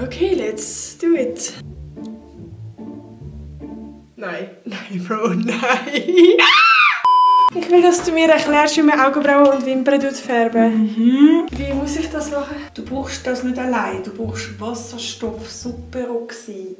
Okay, let's do it. Nein, Bro, nein. Ich will, dass du mir erklärst, wie man Augenbrauen und Wimpern färben. Wie muss ich das machen? Du brauchst das nicht allein, du brauchst Wasserstoff, Superoxid.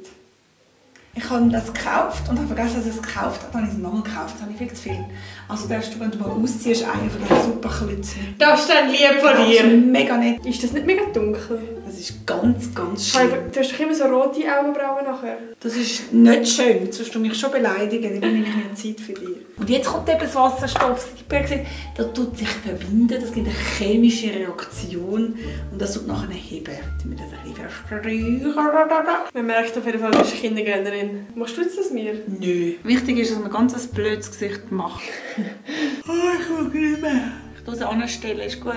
Ich habe das gekauft und habe vergessen, dass ich es gekauft habe. Dann habe ich es nochmal gekauft, das habe ich viel zu viel. Also darfst du, wenn du mal ausziehst, einen von diesen Superklötzchen. Das ist dann lieb von dir. Das ist mega nett. Ist das nicht mega dunkel? Das ist ganz, ganz schön. Du hast doch immer so rote Augenbrauen nachher. Das ist nicht schön, jetzt wirst du mich schon beleidigen, dann nehme ich mehr Zeit für dich. Und jetzt kommt eben das Wasserstoff. Das tut sich verbinden, das gibt eine chemische Reaktion und das tut nachher heben. Dann wir das ein bisschen verstreuen. Man merkt auf jeden Fall, du bist Kindergärtnerin. Machst du jetzt das mir? Nö. Wichtig ist, dass man ganz ein blödes Gesicht macht. Oh, ich mag nicht mehr. Ich tue es anstellen, ist gut.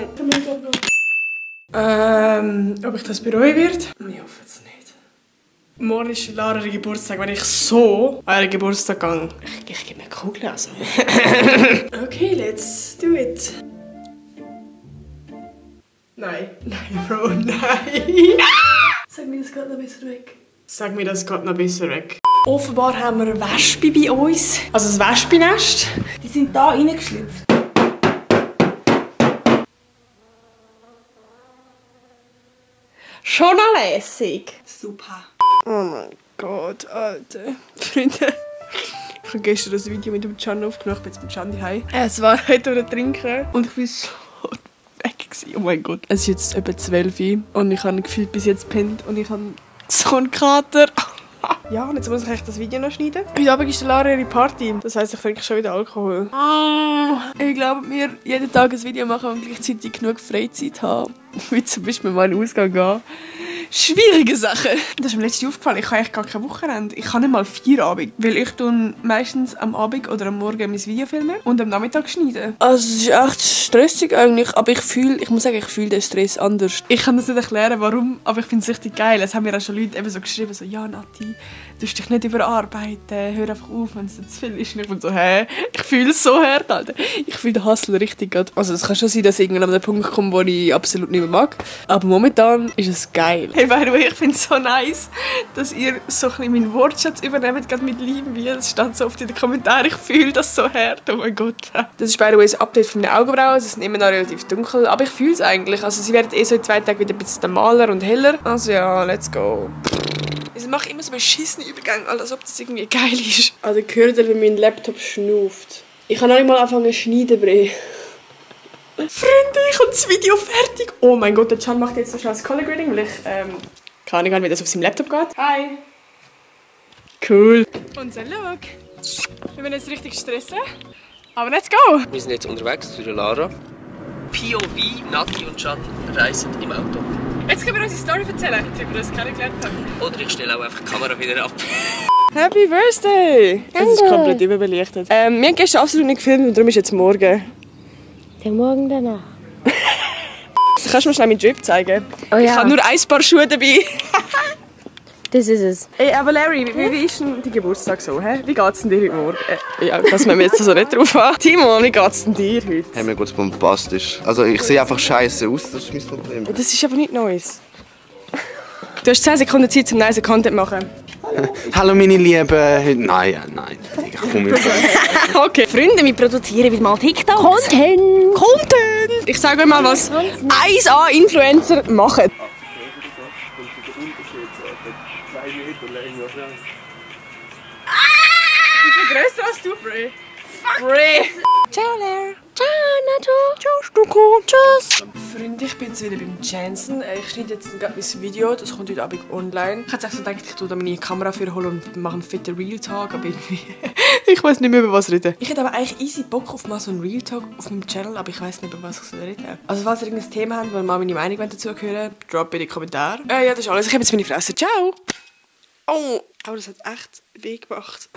Ob ich das bereuen werde? Ich hoffe es nicht. Morgen ist Lara ihr Geburtstag. Wenn ich so an ihren Geburtstag gehe, ich gebe mir Kugeln. Also. Okay, let's do it. Nein, Bro, nein. Sag mir, das geht noch besser weg. Sag mir, das geht noch besser weg. Offenbar haben wir eine Wespe bei uns. Also ein Wespennest. Die sind da reingeschlüpft. Schon lässig. Super. Oh mein Gott, Alter. Freunde, ich habe gestern das Video mit dem Can aufgenommen. Ich bin jetzt mit Can daheim. Es war heute durch Trinken und ich war so weg. Oh mein Gott. Es ist jetzt etwa 12 Uhr und ich habe gefühlt bis jetzt gepennt und ich habe so einen Kater. Ja, und jetzt muss ich echt das Video noch schneiden. Heute Abend ist Lara ihre Party. Das heisst, ich trinke schon wieder Alkohol. Ich glaube, mir jeden Tag ein Video machen und gleichzeitig genug Freizeit haben. Wie zum Beispiel mal in den Ausgang gehen. Schwierige Sache. Das ist mir letztens aufgefallen. Ich habe eigentlich gar kein Wochenende. Ich habe nicht mal 4 Abende. Weil ich meistens am Abend oder am Morgen mein Video filmen und am Nachmittag schneiden. Also es ist echt stressig eigentlich. Aber ich muss sagen, ich fühle den Stress anders. Ich kann das nicht erklären, warum, aber ich finde es richtig geil. Es haben mir auch schon Leute eben so geschrieben, so, ja Nati, du musst dich nicht überarbeiten, hör einfach auf, wenn es zu viel ist. Und ich bin so, hä? Ich fühle es so hart, Alter. Ich fühle den Hustle richtig gut. Also es kann schon sein, dass ich irgendwann an den Punkt komme, wo ich absolut nicht mehr mag. Aber momentan ist es geil. Hey, by the way, ich finde es so nice, dass ihr so ein bisschen meinen Wortschatz übernehmt, gerade mit Lieben, wie es stand so oft in den Kommentaren. Ich fühle das so hart, oh mein Gott. Das ist by the way das Update von meinen Augenbrauen. Sie sind immer noch relativ dunkel, aber ich fühle es eigentlich. Also sie werden so in 2 Tagen wieder ein bisschen maler und heller. Also ja, let's go. Ich mache immer so einen beschissenen Übergang, als ob das irgendwie geil ist. Also gehört ihr, wie mein Laptop schnauft. Ich kann noch nicht mal anfangen zu schneiden, Bre. Freunde, ich habe das Video fertig. Oh mein Gott, der Can macht jetzt noch schnell das Color Grading, weil ich keine Ahnung habe, wie das auf seinem Laptop geht. Hi. Cool. Unser Look. Wir werden jetzt richtig stressen. Aber let's go. Wir sind jetzt unterwegs zu der Lara. POV, Nati und Can reisen im Auto. Jetzt können wir unsere Story erzählen, wie wir das kennengelernt haben. Oder ich stelle auch einfach die Kamera wieder ab. Happy Birthday! Das ist komplett überbelichtet. Wir haben gestern absolut nicht gefilmt und darum ist jetzt morgen. Der Morgen danach. Kannst du mir schnell meinen Drip zeigen? Oh ja. Ich habe nur ein Paar Schuhe dabei. Das ist es. Hey, aber Larry, wie ist denn dein Geburtstag so? Hä? Wie geht's denn dir heute Morgen? Ja, das müssen wir jetzt also nicht drauf haben. Timo, wie geht's denn dir heute? Hey, mir geht's bombastisch. Also ich sehe einfach scheiße aus, das ist mein Problem. Das ist aber nicht Neues. Du hast 10 Sekunden Zeit, um nice Content zu machen. Hallo meine Lieben. Nein. Digga, komm jetzt. Okay. Freunde, wir produzieren wieder mal TikTok. Content! Content! Ich sage euch mal, was 1A-Influencer machen. Ich bin grösser als du, Bray. Bray! Ciao, Lair. Ciao, Nato. Ciao, Stuko. Tschüss. Freunde, ich bin jetzt wieder beim Jensen. Ich schneide jetzt gerade mein Video, das kommt heute Abend online. Ich hätte echt so gedacht, ich tue da meine Kamera für holen und mache einen fetten Real Talk, aber irgendwie ich weiß nicht mehr, über was reden. Ich hätte aber eigentlich easy Bock auf mal so einen Real Talk auf meinem Channel, aber ich weiß nicht, über was ich reden soll. Also falls ihr irgendein Thema habt, weil mal meine Meinung dazu hören, drop in die Kommentare. Ja, das ist alles. Ich habe jetzt meine Fresse. Ciao. Oh, aber das hat echt weh gemacht.